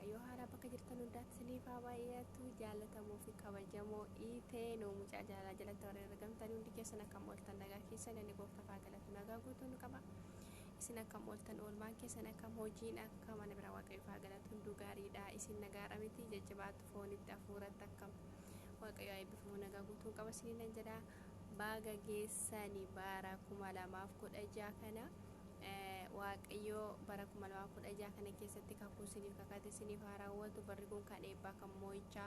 Waaqayyoo haaraa bakka jirtan hundaatti isiniif haa baay'atu. Jaallatamoo fi kabajamoo iitee nuu mucaa jaalalaa jalatti warreen argamtan hundi keessan akkam ooltan? Nagaa keessan? Inni gooftaaf haa galatu, nagaa guutuu nu qaba. Isin akkam ooltan? Oolmaan keessan akkam? Hojiin akka mana bira? Waaqayyoof haa galatu, hunduu gaariidha. Isin nagaadha miti? Jajjabaatu foonitti hafuuratti akkam? Waaqayyo haa eebbifamu, nagaa guutuu qaba isiniin nan jedha. Baga geessani bara 2016 kana. Waaqayyo bara 2016 kana keessatti kakuu isiniif kakate isiniif haa raawwatu. Barri kun kan eebbaa, kan moo'ichaa,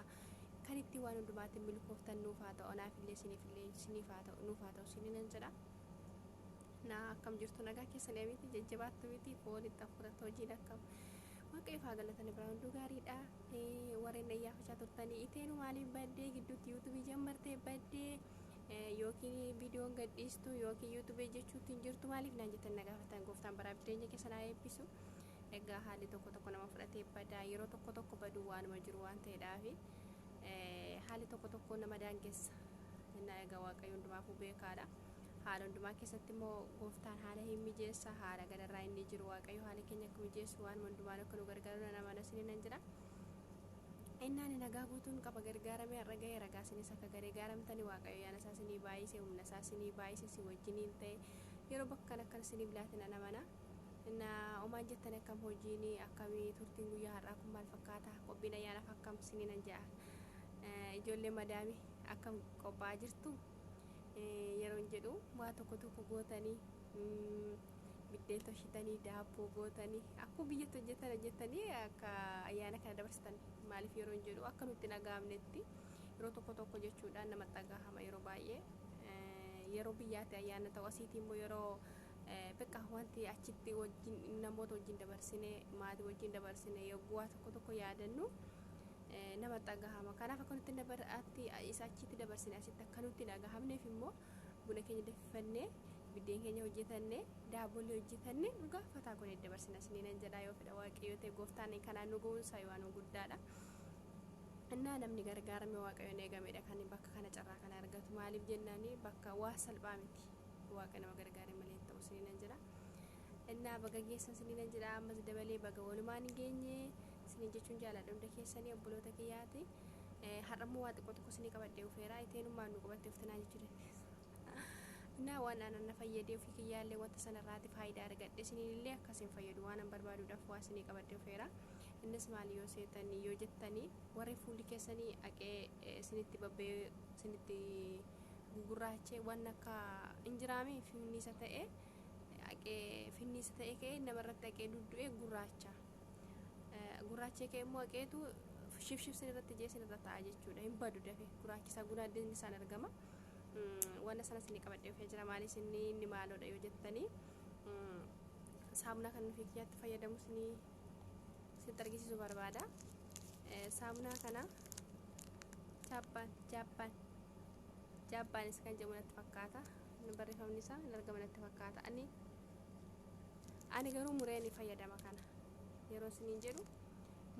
kan ittiin waan hundumaatti milkooftan nuuf haa ta'u. Anaaf illee isiniif illee isiniif haa ta'u, nuuf haa ta'u isiniin nan jedha. Na akkam jirtu? Nagaa keessan miti? Jajjabaattu miti? Foonitti hafuuratti hojiin akkam? Waaqayyo haa galatani, biraa hunduu gaariidha. Warreen ayyaafachaa turtanii, iteenu maaliif baddee, gidduutti yuutuubii jammartee baddee, yookiin viidiyoon gadhiistu yookiin yuutuubii jechuutti hin jirtu maaliif naan jettan na gaafatan. Gooftaan baraaf jireenya keessan haa eebbisu. Egaa haalli tokko tokko nama fudhatee badaa, yeroo tokko tokko baduu waanuma jiru waan ta'eedhaafi haalli tokko tokko nama daangessa. Innaa egaa Waaqayyo hundumaafuu beekaadha. Haala hundumaa keessatti immoo gooftaan haala hin mijeessa. Haala gararraa inni jiru Waaqayyo haala keenya akka mijeessu, waan hundumaan akka nu gargaaru nama nasini nan jira. Innaan nagaa guutuun qaba, gargaaramee har'a ga'ee. Ragaa isinis akka gargaaramtani, Waaqayyo yaana isaa isinii baay'ise, humna isaa isinii baay'ise, si wajjiniin ta'e yeroo bakka kana akkana isiniif laatina namana. Innaa omaan jettan, akkam hojiin, akkamii turtiin, guyyaa har'aa kun maal fakkaata, qophiin ayyaanaaf akkam isinii nan jedha. Ijoollee madaami akkam qophaa'aa jirtu? Yeroon jedhu waa tokko tokko gootanii, biddeen toshitanii, daabboo gootanii, akkuma biyyatti hojjetan hojjetanii akka ayyaana kana dabarsitan maaliif? Yeroon jedhu akka nutti dhaga'amnetti yeroo tokko tokko jechuudhaan nama dhagahama. Yeroo baay'ee yeroo biyyaatti ayyaana ta'u, asiitii immoo yeroo bakka wanti achitti wajjin namoota wajjin dabarsine, maatii wajjin dabarsine, yogguu waa tokko tokko yaadannu nama dhagahama. Kanaaf akka nutti isa achitti dabarsine asitti akka nutti dhagahamneef immoo buna keenya danfifannee, biddeen keenya hojjetannee, daabbollee hojjetannee, dhugaa fataa godhee dabarsina isiniin nan jedha. Yoo fedha Waaqayyoo ta'e, gooftaan kanaan nu ga'uunsaa waan guddaadha. Innaa namni gargaarame Waaqayyoon eegamedha kan bakka kana carraa kana argatu. Maaliif jennaani, bakka waa salphaa miti, Waaqa nama gargaare malee hin ta'u isiniin nan jedha. Innaa baga geessan isiniin nan jedha. Ammas dabalee baga walumaan hin geenye isiniin jechuun jaaladha hunda keessanii, obboloota kiyyaati. Har'ammoo waa xiqqoo tokko isinii qabadhee dhufeera. Iteenummaan nu qabattee uftanaa jechuu dandeessa. Innaa waan aanan na fayyadee, ofii kiyyaallee wanta sanarraati faayidaa argadhe, isiniin illee akkasiin fayyadu waan an barbaaduudhaaf waa isinii qabadhee dhufeera. Innis maali yoo seetanii yoo jettanii, warri fuulli keessanii haqee isinitti babbee, isinitti gugurraachee, waan akka injiraamii finniisa ta'e haqee, finniisa ta'e ka'ee namarratti haqee duddu'ee gurraacha. Gurraachee ka'e immoo haqeetu shifshif irratti jee isinirra ta'a jechuudha. Hin badu dafe gurraachi isaa, guddinni isaan argama. Wanna sana isinii qabadhee dhufee jira. Maalis inni inni maaloodha yoo jettanii, saamunaa kan nufi kiyyaatti fayyadamu isinii sitti argisiisuu barbaada. Saamunaa kana Jaappaan, Jaappaan, Jaappaanis kan jedhamu natti fakkaata. Barreeffamni isaa hin argama natti fakkaata. Ani garuu muree ni fayyadama kana. Yeroo isiniin jedhu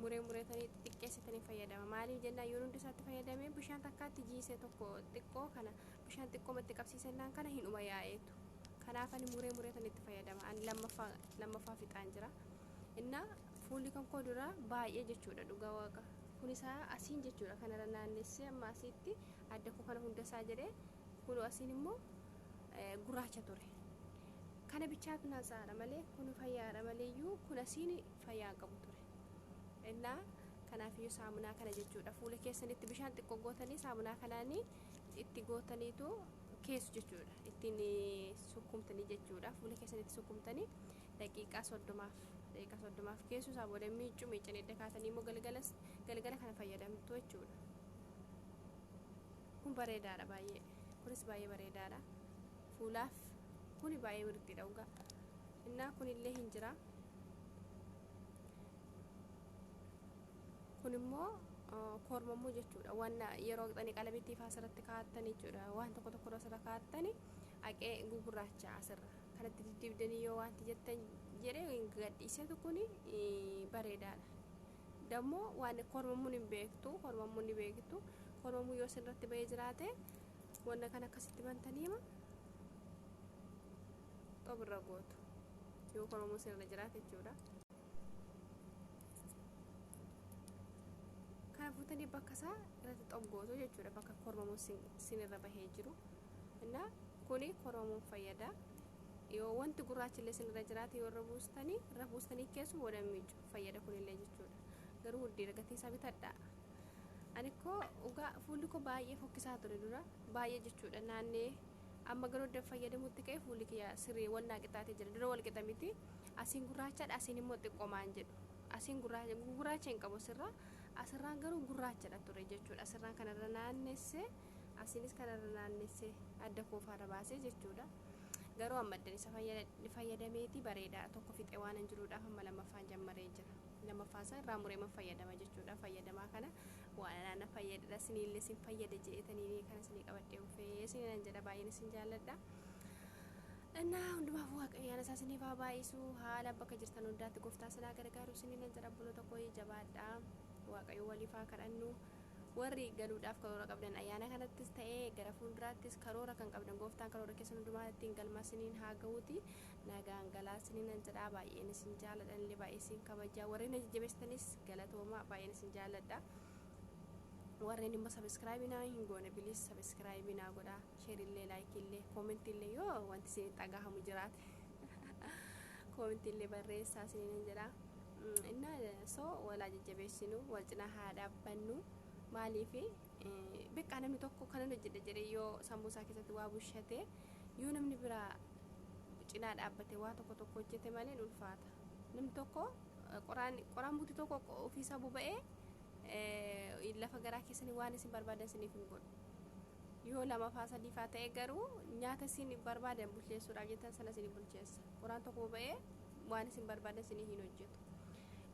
muree mureetanii xixiqqeessitanii fayyadama. Maaliif jennaan, yoo hundi isaatti fayyadamee bishaan takkaatti jiisee tokko xiqqoo kana bishaan xiqqoomatti qabsiisennaan kana hin dhuma yaa'eetu. Kanaaf ani muree mureetanii itti fayyadama. Ani lammaffaa lammaffaa fixaan jira. Innaa fuulli kan koo dura baay'ee jechuudha, dhugaa Waaqa. Kun isaa asiin jechuudha, kanarra naannessee amma asitti adda koo kana hunda isaa jedhee, kun asiin immoo gurraacha ture. Kana bichaatu naasaadha malee, kun fayyaadha maleeyyuu kun asiin fayyaa hin qabu ture. Innaa kanaafiyyuu saamunaa kana jechuudha, fuula keessanitti bishaan xiqqoo gootanii, saamunaa kanaanii itti gootaniitu keessu jechuudha. Ittiin sukkumtanii jechuudha. Fuula keessanitti sukkumtanii daqiiqaa 30f, daqiiqaa 30f keessu. Isaa booda miiccu, miiccanii edda kaatanii immoo galgalas galgala kana fayyadamtu jechuudha. Kun bareedaadha baay'ee. Kunis baay'ee bareedaadha. Fuulaaf kuni baay'ee mirtiidha dhugaa. Innaa kunillee hin jira. Kun immoo kormamuu jechuudha. Waan yeroo qixanii qalamitti faa asirratti kaa'attan jechuudha. Waan tokko tokko asirra kaa'attani haqee gugurraacha asirra. Kanatti diddibdanii yoo wanti jettan jedhee gadhiisetu kuni bareedaadha. Dammoo waan kormamuun hin beektu, kormamuun ni beektu. Kormamuu yoo isinirratti bahee jiraate, wanna kana akkasitti bantaniima xobirra gootu. Yoo kormamuun isinirra jiraate jechuudha. Kana fuutanii bakka isaa irratti xoggootu jechuudha, bakka kormamuun sinirra bahee jiru. Innaa kuni kormamuun fayyada. Yoo wanti gurraachillee sinirra jiraate, yoo irra buustanii keessu booda miicu fayyada kunillee jechuudha. Garuu huddii gatii isaa bitadhaa. Ani koo dhugaa fuulli koo baay'ee fokkisaa ture dura, baay'ee jechuudha. Naannee amma garuu iddoo fayyadamutti ka'e fuulli kiyya sirrii wal naa qixxaatee jira. Dura wal qixa miti. Asiin gurraachadha, asiin immoo xiqqoomaan jedhu. Asiin gurraacha hin qabu asirraa. Asirraan garuu gurraachadha ture jechuudha. Asirraan kanarra naannessee, asiinis kanarra naannessee, adda koofaarra baasee jechuudha. Garuu amma addan isa fayyadameeti bareedaa tokko fixee waan hin jiruudhaaf amma lammaffaan jammaree jira. Lammaffaa isaa irraa muree fayyadama jechuudha. Fayyadamaa kana waan ana fayyadadha, siniillee sin fayyada jedhetanii kana sinii qabadhee dhufee siniinan jedha. Baay'een isin jaalladha. Innaa hundumaaf Waaqayyo ayyaana isaa isiniif haa baay'isu. Haala bakka jirtan hundaatti gooftaa sinaa gargaaru siniinan jedha. Obboloota koo, jabaadhaa, Waaqayyo waliif haa kadhannu. Warri galuudhaaf karoora qabdan, ayyaana kanattis ta'ee gara fuulduraattis karoora kan qabdan, gooftaan karoora keessan hundumaa ittiin galmaa siniin haa ga'uuti, nagaan galaa siniinan jedha. Baay'een isin jaalladha illee, baay'ee isin kabajaa. Warreen na jajjabeessitanis galatooma, baay'een isin jaalladha. Warreen immoo subscribe naa hin goone, please subscribe naa godhaa. Shareillee, likeillee, commentiillee, yoo wanti isin dhagahamu jiraate commentiillee barreessaa isiniin jedha. Innaa soo walaa jajjabeessinu, wal cinaa haa dhaabbannu. Maaliif beekaa namni tokko kanan hojjedha jedhee yoo sammuu isaa keessatti waa bushate, yoo namni biraa cinaa dhaabbate waa tokko tokko hojjete malee hin ulfaata. Namni tokko qoraan buti tokko ofiisaa boba'ee lafa garaa keessanii waan isin barbaadan isiniif hin godhu. Yoo lama faa sadii faa ta'e garuu nyaata isin barbaadan bulcheessuudhaaf jettan sana isin bulcheessa. Qoraan tokko boba'ee waan isin barbaadan isinii hin hojjetu.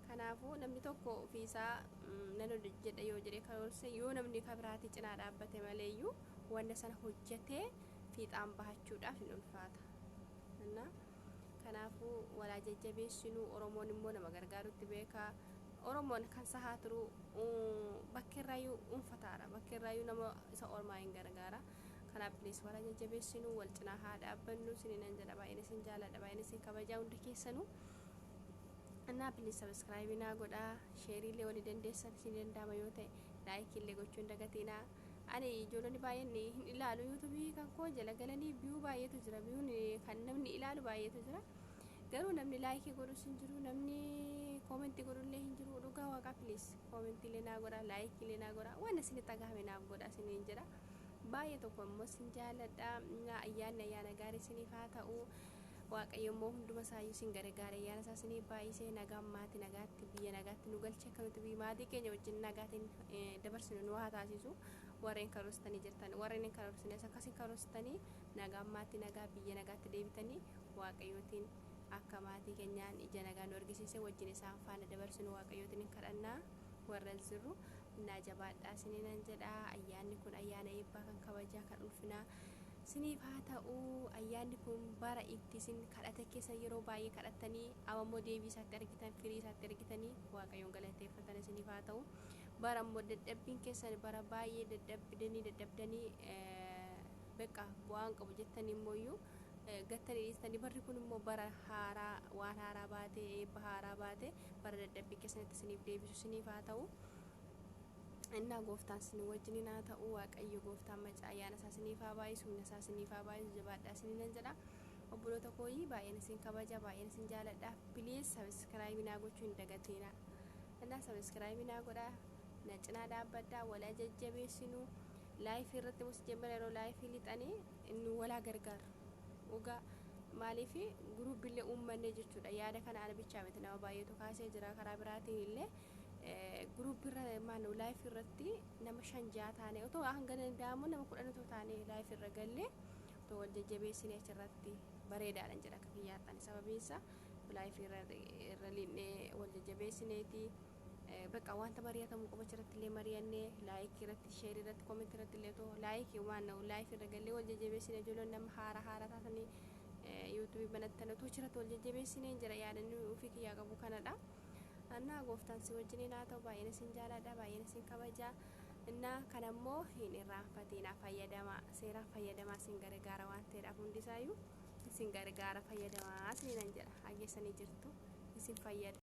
Kanaafuu namni tokko ofiisaa nan hojjedha yoo jedhee karoorse, yoo namni kabiraati cinaa dhaabbate maleeyyuu wanta sana hojjetee fiixaan bahachuudhaaf hin ulfaata. Kanaafuu walaa jajjabeessinuu. Oromoon immoo nama gargaarutti beekaa. Oromoon kan sahaa turu bakkeerraayyuu dhuunfataadha. Bakkeerraayyuu nama isa ormaa hin gargaara. Kanaaf please walaa jajjabeessinuu, wal cinaa haa dhaabbannu sininan jedha. Baay'een isin jaalladha, baay'een isin kabajaa hunda keessanuu. Innaa please subscribe naa godhaa, shareillee walii dandeessan isin danda'ama yoo ta'e, likeillee gochuu hin dagatinaa. Ani ijoollonni baay'een hin ilaalu YouTubeii kan koo jala galanii. View baay'eetu jira, viewn kan namni ilaalu baay'eetu jira. Garuu namni like godhus hin jiru, namni comment godhullee hin jiru. Dhugaa waaqaa, please commentiilee naa godhaa, likeiilee naa godhaa, waan isinitti dhagahame naaf godhaa isiniin jedha. Baay'ee tokko immoo isin jaalladha. Ayyaanni ayyaana gaarii isiniif haa ta'u. Waaqayyo immoo hunduma isaayyuu isin gargaara, ayyaana isaa isiniif baay'isee, nagaan maatii nagaatti, biyya nagaatti nu galchee, akka nuti biyya maatii keenya wajjin nagaatiin dabarsinu nu haa taasisu. Warreen karoorsitanii jirtan, warreen hin karoorsines akkasiin karoorsitanii, nagaan maatii nagaa biyya nagaatti deebitanii, Waaqayyootiin akka maatii keenyaan ija nagaa nu argisiise wajjin isaan faana dabarsinu Waaqayyootiin hin kadhannaa warra jirru. Innaa jabaadhaa isiniinan jedha. Ayyaanni kun ayyaana eebbaa, kan kabajaa, kan ulfinaa siniif haa ta'u. Ayyaanni kun bara itti isin kadhata keessa yeroo baay'ee kadhattanii amma immoo deebii isaatti argitan, firii isaatti argitanii, Waaqayyoon galateeffatan isiniif haa ta'u. Bara immoo dadhabbiin keessan, bara baay'ee dadhabdanii dadhabdanii beqa bu'aan qabu jettanii immoo gattanii dhiistanii, barri kun immoo bara haaraa, waan haaraa baatee, eebba haaraa baatee, bara dadhabbii keessanitti isiniif deebisu isiniif haa ta'u. Innaa gooftaan isin wajjin haa ta'u. Waaqayyo gooftaan macaa ayyaana isaa isiniif haa baay'isu, humna isaa isiniif haa baay'isu. Jabaadhaa isiniin jedha. Obboloota kooyii, baay'een isin kabaja, baay'een isin jaaladha. Please subscribe naa gochuu hin dagatinaa. Innaa subscribe naa godhaa, na cinaa dhaabbadhaa, walaa jajjabeessinu. Live irratti mus jemmara yeroo live lixanii nu walaa gargaaru. Dhugaa maaliif groupillee uummanne jechuudha. Yaada kana ana bichaa miti, nama baay'eetu kaasee jira. Karaa biraatiin illee groupirra maanu live irratti nama shan ja'a taane, otoo hanga danda'amu nama 10 otoo taane, live irra gallee otoo wal jajjabeessine achirratti bareedaadha jedha akka kiyyaattan. Sababiin isaa live irra linnee wal jajjabeessineeti bakka wanta mari'atamu qofa achirratti illee mari'annee, like irratti, share irratti, comment irratti illee otoo like waan live irra gallee wal jajjabeessine, ijoolleen nama haara haara taatanii YouTubeii banattan otoo achirratti wal jajjabeessinee jira. Yaadanni ofii kiyyaa qabu kanadha. Annaa gooftaan si wajjiniin haa ta'u. Baay'een isin jaaladha, baay'een isin kabaja. Innaa kanammoo hin irraanfatinaa, fayyadamaa, seeraan fayyadamaa. Isin gargaara waan ta'eedhaaf, hundisaayyuu isin gargaara, fayyadamaa isiniinan jedha. Hageessanii jirtu, isin fayyada.